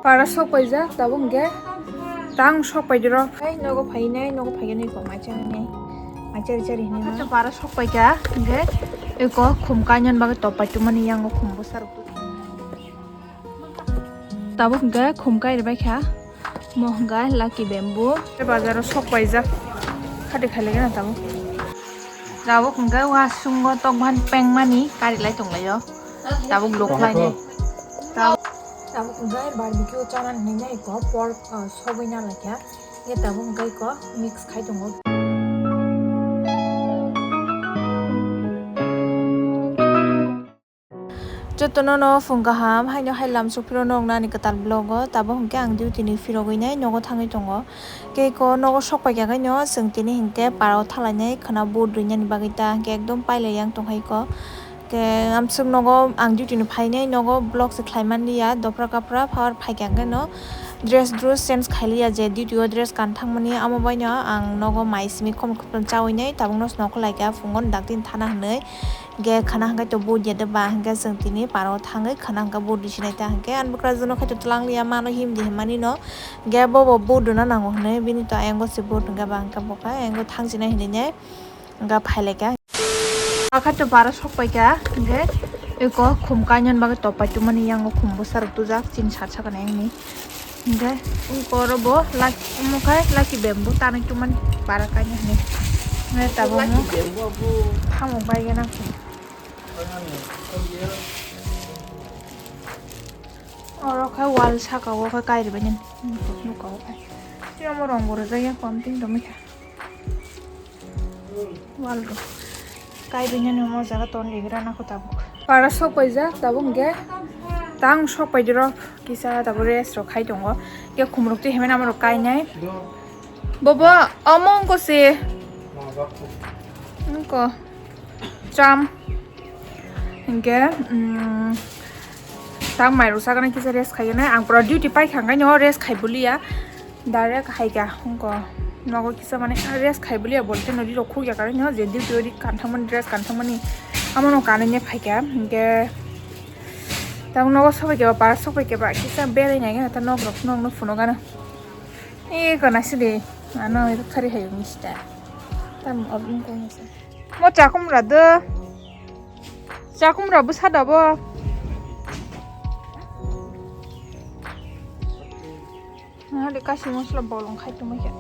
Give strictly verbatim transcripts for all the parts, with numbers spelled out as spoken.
Para sok paijak, tabuk hwnkhe tang sok paidi rok. Ai, nogo phainai, nogo phainai ko, mai chanai. Mai chari chari hinwi ma. Para sok paikha, hwnkhe eko khum kainani bagwi top pai tongmani yango khum bwsa rok. Tabuk hwnkhe khum kai rwbaikha. Mo hwnkhe Lucky Bamboo. Bazaro sok paijak. Khati khailai gana tabuk. Tabuk hwnkhe wasungo tokban pengmani kari lai tonglaio. Tabuk lok lainai. Tabuk, tabuk hwnkhe barbecue chana hinwi ko pork, ah, sogwi na laikha. Ye tabuk hwnkhe ko mix khai tongo. Jotono no phung kaham, haino hai lamsok phiro noknani kwtal vlog o, tabuk hwnkhe ang duty ni phirogwi nai nogo thangwi tongo. Kei ko nogo sok paikha kaino chwng tini hwnkhe parao thalainai khwna vote rwinani bagwi ta hwnkhe ekdom pailai yang tongkhai ko. Khe amswk nogo ang duty ni phainai nogo vlog se khlai manliya, dophra kaphra power phaikha hwnkhe no dress dress change khailiya je duty o dress kan thangmani amo baino ang nogo mai simi khom khom chawi nai tabuk no snokholaikha phungo dakti thana hinwi. Ge khana hwnkhe to vote ya de ba hwnkhe chwng tini parao thangwi khana hwnkhe vote rwsinai ta hwnkhe ani bwkrajwk no khe to twlang liya mano himdi hinmani no ge bobo vote rwna nango hinwi bini to ayang se vote hwnkhe ba hwnkhe bo khe ayang thangsinai hinwi ne hwnkhe phailaikha. Akha to bara sok paikha hwnkhe eko khum kainani bagwi top pai tongmani yango khum bwsa rok tujak chini sat sakani ayang ni. Hingke ungkoro bo lak-, omo khe Lucky Bamboo tanai tongmani bara kainwi hinwi. Hingke tabuk omo thamuk bai gana khe. Oro khe wall saka o khe kairwi bainani nuka o khe. Tei omo rong bo rijak ya pam tin tongwi kha. Wall rok. Kai bini no mo jaga ton ligra na ko tabuk. Para sok paijak tabuk hingke tang sok paidi rok kisa tabuk rest rok khai tongo. Ke khumrok twi hemai namo rok kainai. Bobo omo wngko se. Wngko. Cham. Hingke, mm, tang mai rok saknai kisa rest khai nai. Ang pura duty paikha hingke no rest khai buliya. Direct hai kha, hwnkhe nogo kisa mane rest khai buliya, bolte no ri rok khuk ya karwi no je duty o ri kan thangmani, dress kan thangmani, amo no kanwi ne phai kha, hwnkhe tamo nogo sobai khe ba, para sobai khe ba, kisa berai nai gana ta nok rok, nok no phuno gana. E gana sidi, ano ri khari hai mister. Tam ob wngkha mo chakum ra do, chakum ra bwsa da bo. Nahale kaisa mosla bolong khai tongma khe.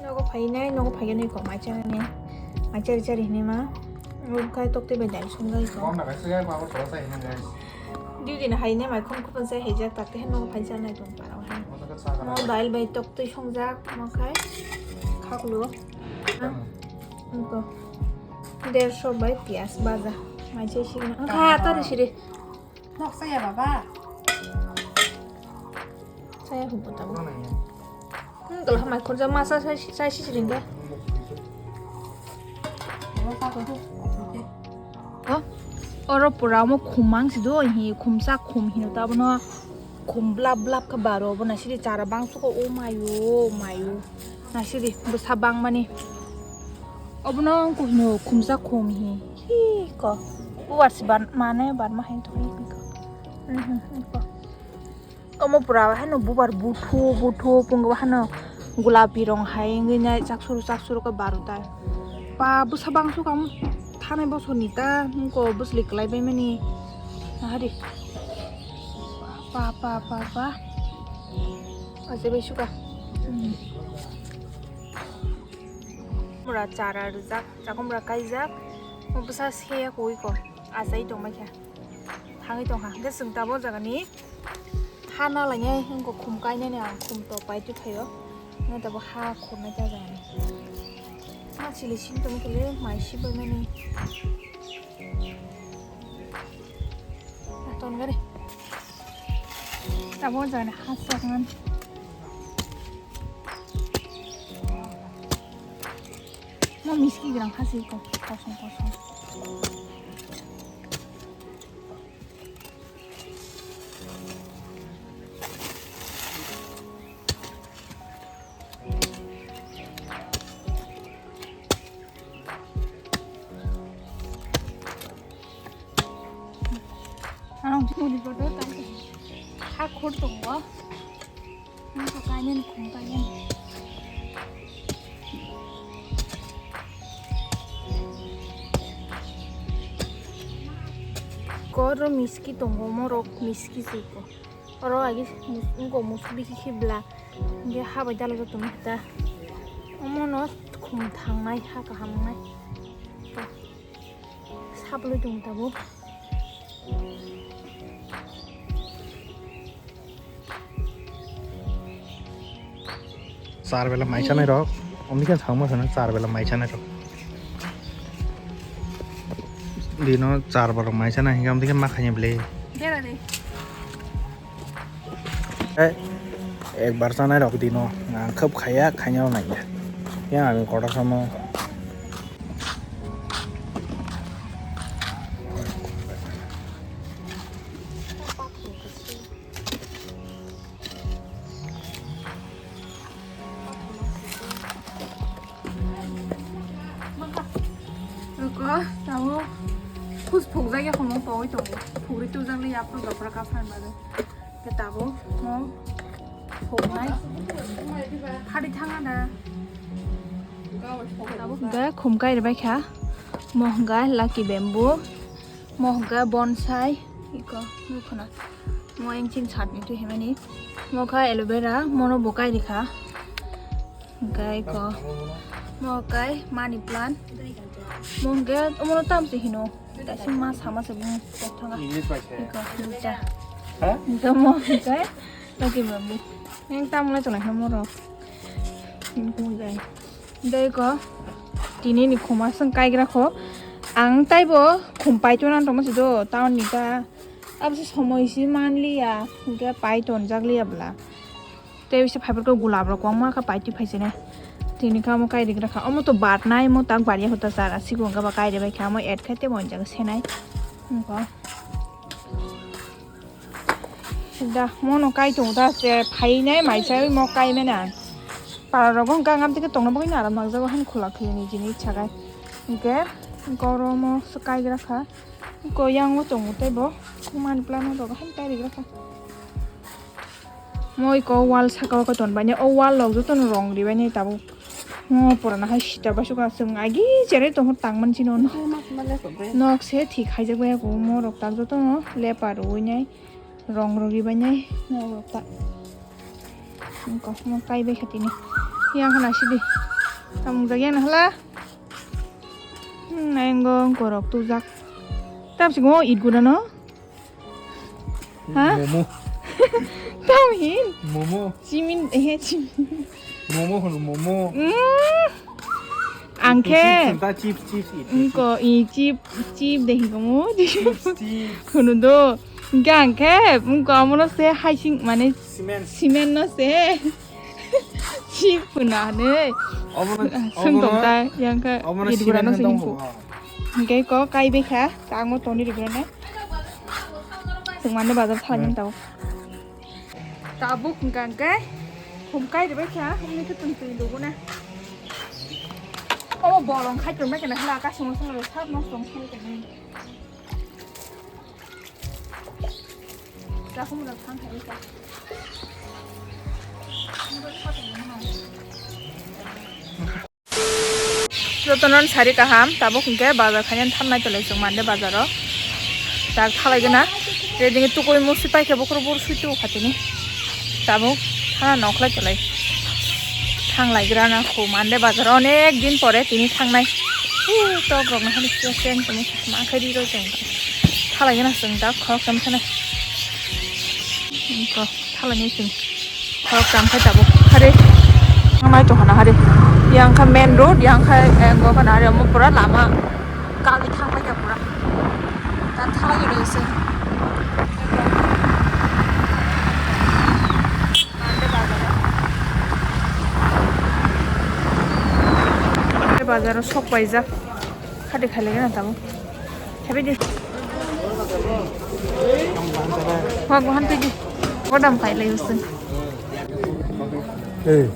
Nogo phainai, nogo phainai ko mai chanai. Mai chari chari hinwi ma. Obo khai tok tei bai dai song gai ko. Kom na kaisa gai ma bo thola sai hinwi guys. Duty na hainai mai khom khopon sai haijak tak tei nogo phai chanai tong para hai. Mo dal bai tok tei songjak mo khai. Khaklo. Ko. Dersho bai piyas baja. Mai chai sini. Kha ta ri siri. Nok saya baba. Saya hubo tabo. Hmm, kalau hamai khurja masa saya saya sisi ringga. Oh, oro pura mo khumang sido hi khumsa khum hino tabo no khum blap blap khe baro bo na siri chara bang suko o mayo mayo. Nasiri bwsa bangmani. Obono wngkha hino khumsa khum hi. Hi ko. Bubar si ban mane ban ma hain thoi hi ko. Mhm, hi ko. Omo pura haino bubar buthu buthu pungo haino gulapi rong hai wngwi nai chaksuru chaksuru khe barotai. Pa bwsa bangsu kam thanai bosorni ta wngko bwsli kwlai baimani. Nahari. Pa pa pa pa. Aje bai suka. Mura chara rijak, chakumra kaijak. Mo bwsa seya koi ko. Achai tongma khe. Thangwi tongkha. Hwnkhe chwng tabuk jagani ha nalainai wngkha khum kainani ang khum to pai twi phaio. Hwnkhe tabuk ha khurnai ta jagani. Ma chili sing tongma khe le mai sibaimani. Ton gari. Tabuk jani hasakman. Mo miski grang hasi ko kosong kosong. Ano Muni bodo kai. Ha khur tongo. Masa kainani khum kainani. Koro miski tongo, morok miski siko. Oro agi mus-, wngko musu bisi khibla. Hingke ha bai dalajak tongma khe ta. Omono khum thangnai, ha kaham wngnai. Saplui tongo tabuk. Char bela mai chanai rok. Omni khe thangma khana char bela mai chanai rok. Dino char bela mai chanai hingam dikhe ma khanya ble. Bera de. Eh, ekbar chanai rok dino. Ang khub khaya, khanya nai ya. Ya ang kotor samo. Eko, tamo, khus phukjak ya, kono pogoi tongo. Phukri tujak le, yapro dopra kaphan bade. Ke tabo, mo, phuknai. Phari thanga da. Tabo, ga khumkai rwbai kha. Mo, ga lucky bamboo. Mo hwnkhe bonsai, iko, nukhuna. Mo engching chatni twi himani. Mo kha aloe vera, mono bo kai rikha. Hwnkhe iko, mo kai money plant. Mo hwnkhe omono tamse hino. Kaisa ma sama se bung kok thanga. English bai se. Iko, duita. Ha? Hwnkhe mo hwnkhe, lucky bamboo. Eng tamle chonai hino morok. Hwnkhe. Dei ko, tini ni khuma swng kaigra kho. Ang taibo khum paito nan tongma si do, town ni ta. Abo se somoi si manliya, hingke pai tonjak liya bwla. Tei se phaiphor khe gulab rok kwbangma khe paitwi phai sene. Tini khe omo kai rigra kha. Omo to bat nai, omo tak baria hota sara, sigo hwnka ba kai ribai kha, omo add khai tei bo hwnjak senai. Hwnko. Da, mono kai tongo da, se phainai mai sai mo kai mena. Para rogo hwnka ngam tike tongna bagwi aram nangjago han khula khilini jini chagai. Hingke goromo se kai gra kha. Ko yango tongo tei bo. Mani plan rogo han kai gra kha. Moi ko wall saka o ko ton bani. O wall rok joto no rong ribai ni tabuk. Mo purana hai sita basu ka swng agi chere tongkha tangman chini ono. Nok se thik khaijak bai ako mo rok tak joto no lepa rwui nai rong rwgwi bai nai nok rok ta. Wngkha mo kai bai kha tini. Yang khana sidi. Tamung jak yang hala. Hmm, nai wngkha wngkha rok tujak. Tam si go it guna no. Ha? Momo. Tam hin. Momo. Chimin, eh, chimin. Momo hono momo. Mm. Ang khe. Chips, ta chips, chips, it, Wngko, i chip, chip de hingo mo. Chips, chips. Hono do. Hingke ang khe, wngko amono se haising, mane cement. Cement no se. Chip hwna hinwi. Obono, Swng obono, tong ta, yang khe obono it gura no cement se hwn hinko. Tongo. Hingke ko kai bekha, ta ang o toni rwgwlano. Chwng mande bazar thalai Hmm. Tao. Tabuk hwnkha hwnkhe khum kai rwbaikha, hwnwi khe chwng twi lubuna. Obo bolong khai tongma khe nakhla, kaisa mosla rok sab nok tong khai tongmani. Takhum rok thang khai kha. Jotono sari kaham, tabuk hwnkhe bazar khaina thangnai tole chwng mande bazaro. Tak thalai gana, ready tukui musi paikhe bukhro bor sui tu khatini. Tabuk thana nokhlai tole. Thanglai grana khu mande bazaro onek din pore tini thangnai. Ih, tok rok nahani seng tini ma khe ri roi tong. Thalai gana chwng tak khok tam thanai. Ko thalai ni chwng. Khorok cham khai tabuk. Hari. Ang nai tongkha na hari. Yang kha main road, yang kha, eh, go kana hari omo pura lama. Kali thang pai kha pura. Ta thalai ni se. Bazar o sok paijak. Khati khailai gana tabuk. Happy day. Wah, wah, happy day. Kodam khailai usun. Hey.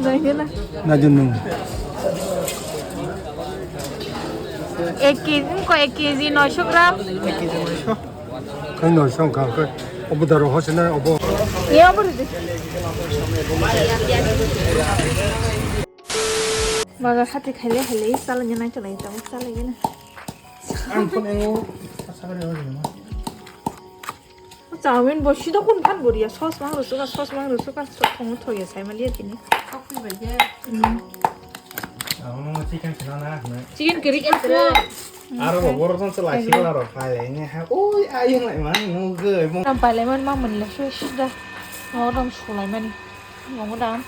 Jai gana. Na junung. Ek kg, ko ek kg noisho gram. Ek kg noisho. Khaino song kha khe obo daro hose na obo. Ye obo ridi. Baga hati khaile khaile sala nyana chalai tamo sala gena. Ang phone engo. Chowmin bo sida kun phan goriya sos mang rusuka sos mang rusuka thong thoya sai maliya tini. Kok pi bai je. Hmm. Ang no chicken sina na hne. Chicken curry. Chicken curry. Aro bo borok tong chalai si aro khai lai ne ha. Oi ayang lai man no ge mo. Tam pai lai man ma mun le sui sida. Mo dam sulai mani. Mo dam.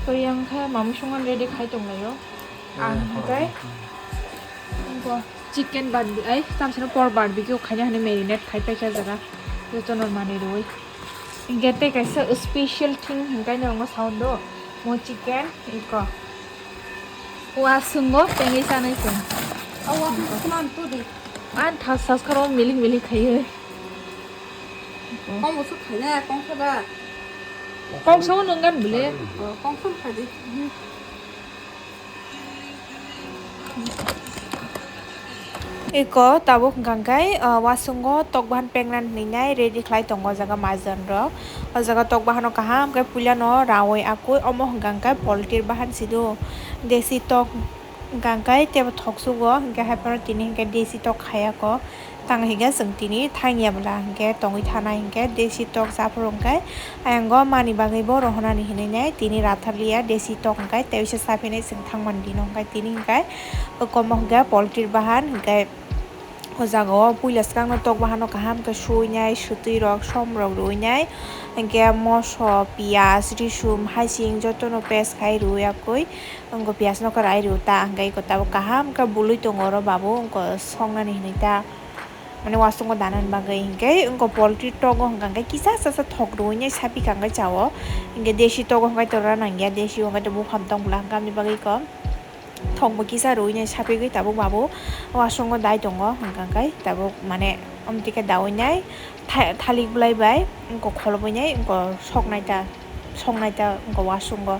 Kori ang kha mami sungan ready khai tong lai yo. Ang hingkai. Bo chicken barbecue ai tam sino por barbecue khaina hane marinate khai pai kha jaga. Joto no mani roi. Hingke tei kaisa special thing hingkai no ngo sound do. Mo chicken iko. Wa sungo tengwi sanai sung. Awa kunan tu di. An thas thas kharo milik milik khai. Kong bo suk khai na kong kha ba. Kong sao nung gan bile. Kong sung khai di. Iko tabuk hwnkha khe, ah, wasungo tok bahan pengnan hinwi nai ready khlai tongo o jaga majon rok. O jaga tok bahano kaham khe puilano raui akui omo hwnkha khe poltri bahan sido. Desi tok hwnkha khe tebo thok sugo, hwnkhe hai phano tini hwnkhe desi tok khaiya kok. Tang hwnkhe chwng tini thangya bwla hwnkhe tongwi thanai hwnkhe desi tok chaphuru hwnkhe. Ayang o mani bagwi bo rohornani hinwi nai tini ratharliya desi tok hwnkhe tei uaisa chaphinai chwng thangmani dino hwnkhe tini hwnkhe komo hwnkhe poltri bahan hwnkhe o jaga o puila swkang no tok bahan no kaham khe suinai swtwi rok som rok ruinai hwnkhe moso piyaj risum hasing jotono paste khai ruya kwi wngkha piyaj no khe rai rw ta hwnkhe eko tabuk kaham khe bului tongo oro babu wngkha songnani hinwi ta. Mane wasungo dana bagwi hwnkhe wngkha poltri togo hwnkha khe kisa chasa thok rwinai sapi kha hwnkhe chao. Hwnkhe desi togo hwnkhe to rana nangya desi hwnkhe to buphang tong bwla hwnkhe aboni bagwi kok thok bo kisa rwinai sapigwi tabuk babu wasungo dai tongo hwnkha khe tabuk mane amtwi khe daui nai tha-, thalik bwlai bai wngkha kholobwi nai wngkha soknai ta. Songnai ta wngkha wasungo.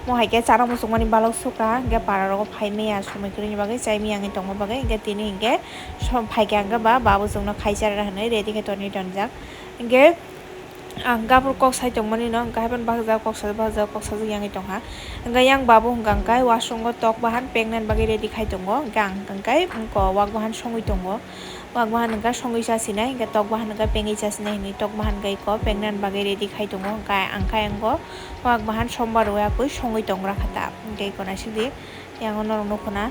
Mo hai khe chana muchungmani balok sukha, hwnkhe para rogo phai maya somoi kwrwini bagwi, chai maya wngwi tongma bagwi, hwnkhe tini hwnkhe som phaikha hwnkhe ba babu chwngno khai charwna hwnwi ready khe tonwi tonjak. Hwnkhe ang gabur kok sai tongmani no, hwnkhe haiphano bakjak, kok sajak, bakjak, kok sajak yangwi tongkha. Hwnkhe yang babu hwnkha hwnkhe wasungo tok bahan pengna bagwi ready khai tongo, hwnkhe ang hwnkha hwnkhe wak bahan songwi tongo. Wak bahan hwnkha songwi chasinai, hwnkhe tok bahan hwnkha pengwi chasinai hinwi tok bahan hwnkha eko pengna bagwi ready khai tongo, hwnkha ang khe ang bo wak bahan sombar rwui akui songwi tongra kha ta, hwnkhe eko naisik di, yang o norok nukho na,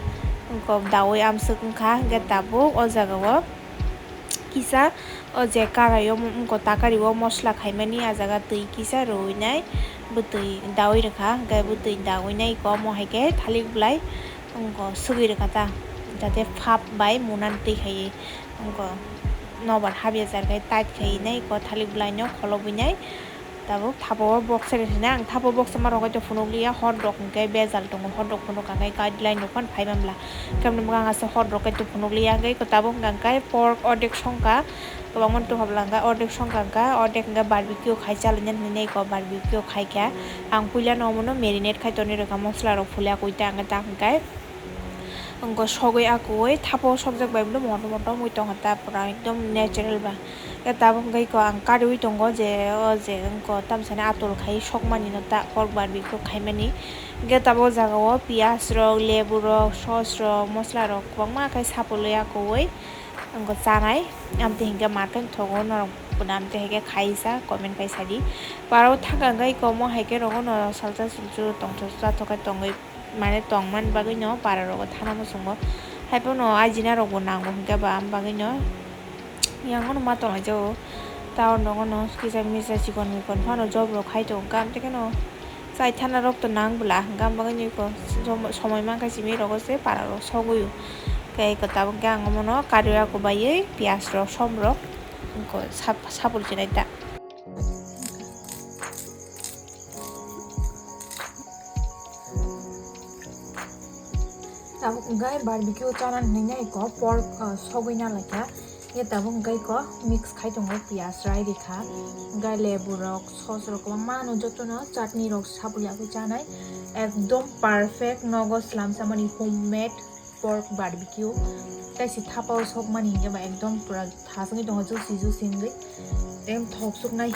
wngkha daui amswk wngkha, hwnkhe tabuk o jaga o kisa o je karai o wngkha takari o mosla khaimani, ah jaga twi kisa rwui nai, bwtwi daui rwkha, hwnkhe bwtwi daui nai eko omo hai khe thalik bwlai wngkha swgwi rwkha ta, jate phap bai munan twi khaiwi. Wngkha nobar habya jar khai tight khai nai eko thalik bwlai no kholobwi nai. Tabuk thapa o box se rwsina ang thapa o box ma rwgwi to phunukliya hot rok hwnkhe bejal tongo hot rok phunukha khe guideline rok phano phai manbla khe bwkha ase hot rok khe to phunukliya hwnkhe eko tabuk hwnkha khe pork ordek songkha kwbangma to habla hwnkha ordek songkha hwnkha ordek hwnkhe barbecue khai chalaina hinwi nai eko barbecue khai kha ang puila no omono marinate khai tonwi rwkha mosla rok phulya koi ta hwnkhe ta hwnkhe. Wngkha sogwi akui thapa o sokjak bai bwlai motom motom wngwi tongkha ta pura ekdom natural ba. Khe tabuk wngkha eko ang kariui tongo je o je wngkha tamsani atol khai sokmani no ta pork barbecue khaimani. Hwnkhe tabuk o jaga o piyaj rok lebu rok sos rok mosla rok kwbangma khai sapulwi akui wngkha chanai. Amtwi hinkhe market thogo norok amtwi haikhe khaisa comment khai sadi. Aro thangkha hwnkhe eko omo haikhe rogo no salsa sulsu tongthok chathok khe tongwi. Mane tongmani bagwino para rogo thana muchungo. Haiphano ajina rokbo nango hinkhe ba, am bagwino yangono ma tonglaijao. Town rogono kisa misa chikon mikon phano job rok khai tongo, kam tekheno chai thana rok to nang bwla, hinkhe am bagwino eko somoi mankha simi rogo se para rok sogwi o. Tei eko tabuk khe ang omono kariui ako baiwi piyaj rok som rok eko sap-, sapul chinai ta. Tabuk hwnkhe barbecue chana hinwi nai ko pork, ah, sogwi na lai kha. Ye tabuk hwnkhe ko mix khai tongo piyaj rai rikha. Hwnkhe lebu rok, sos rok kwbangma no jotono chutney rok sabwi yagwi chanai. Ekdom perfect nogo slam samani homemade pork barbecue. Tei si thapao sokmani hinkhe ba ekdom pura thaswngwi tongo, juicy juicy wngwi. Ekdom thok suknai.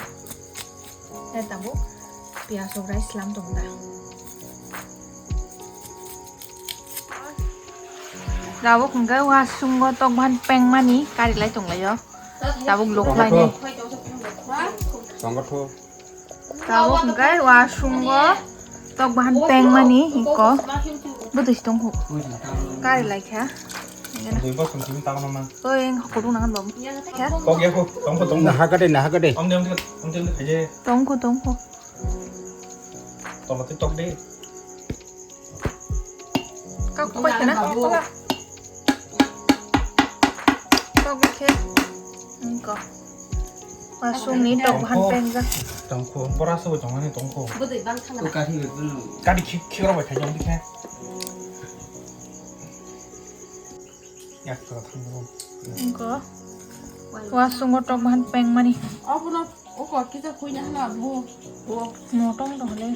Tei tabuk piyaj rok rice slam tongo da. Tabuk hwnkhe wasungo tok bahan pengmani kari lai tonglaio. Tabuk lok lainai. Tongo tho. Tabuk hwnkhe wasungo tok bahan pengmani iko. Bwtwi si tongkhu. Kari laikha. Dui bosong simi tamo nama. Oi, ang kutung nangan bom. Kok ya kok, tongkhu tongkhu. Nah, hakade, nah, hakade. Om de om de om de om de khaje. Tongkhu tongkhu. Tolati tok de. Kok kok kana? Kok khe. Engko. Wasung ni tok bahan pengjak. Tongkhu. Bora se bo tongani tongkhu. Bwtwi bang thangna. Kari khik khik rok bai khaijak dikhe. Yak thang thang. Engko. Wasungo tok bahan pengmani. Obono oko kisa khuina hana bu. Bo. Motong dong le.